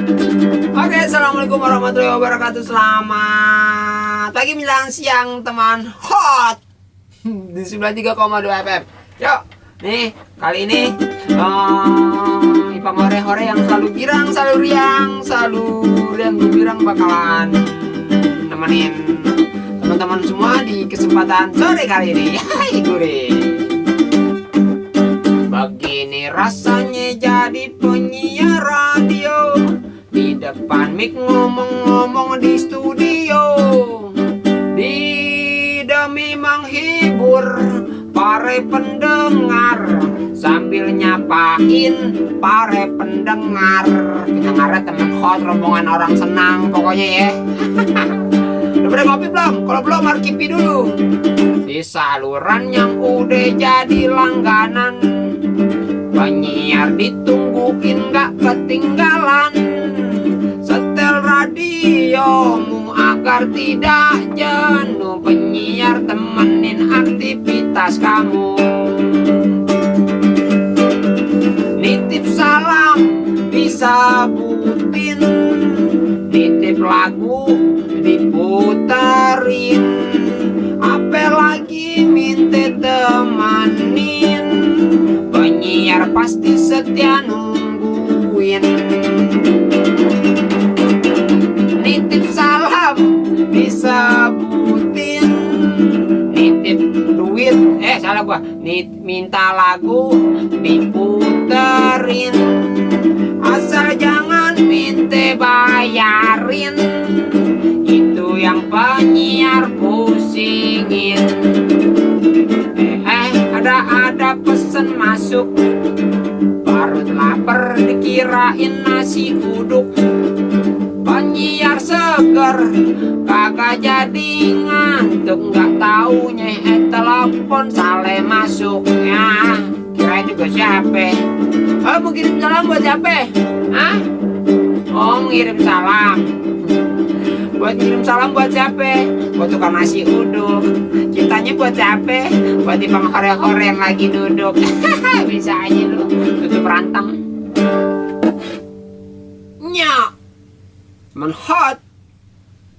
Oke, assalamualaikum warahmatullahi wabarakatuh. Selamat pagi menjelang siang teman hot di 93,2 FM. Yuk, nih kali ini Ipang hore-hore yang selalu girang, selalu riang, selalu riang gembirang bakalan nemenin teman-teman semua di kesempatan sore kali ini. Hai gurih. Begini rasanya jadi penyiar radio, di depan mic ngomong-ngomong di studio, di demi menghibur para pendengar sambil nyapain para pendengar. Pendengarnya temen hot, rombongan orang senang pokoknya ya. Udah pada ngopi belum? Kalau belum mari kipi dulu. Di saluran yang udah jadi langganan, penyiar ditungguin gak ketinggalan. Setel radiomu agar tidak jenuh, penyiar temenin aktivitas kamu. Nitip salam disabutin, nitip lagu diputerin, apalagi minta temanin, penyiar pasti setia nungguin. Nitip salam disebutin, nitip duit, salah gua, minta lagu diputerin, asal jangan minta bayarin, itu yang penyiar pusingin. Ada pesen masuk, perut lapar dikirain nasi uduk, penyiar seger kagak jadi ngantuk, nggak taunya telepon salah masuk. Ya kirain juga siapa? Oh, mau kirim salam buat siapa? Hah? Oh, ngirim salam. Buat ngirim salam buat siapa? Buat tukang nasi uduk. Cintanya buat siapa? Buat Ipang hore-hore yang lagi duduk. Bisa aja lu tutup rantang. Nyak, men hot.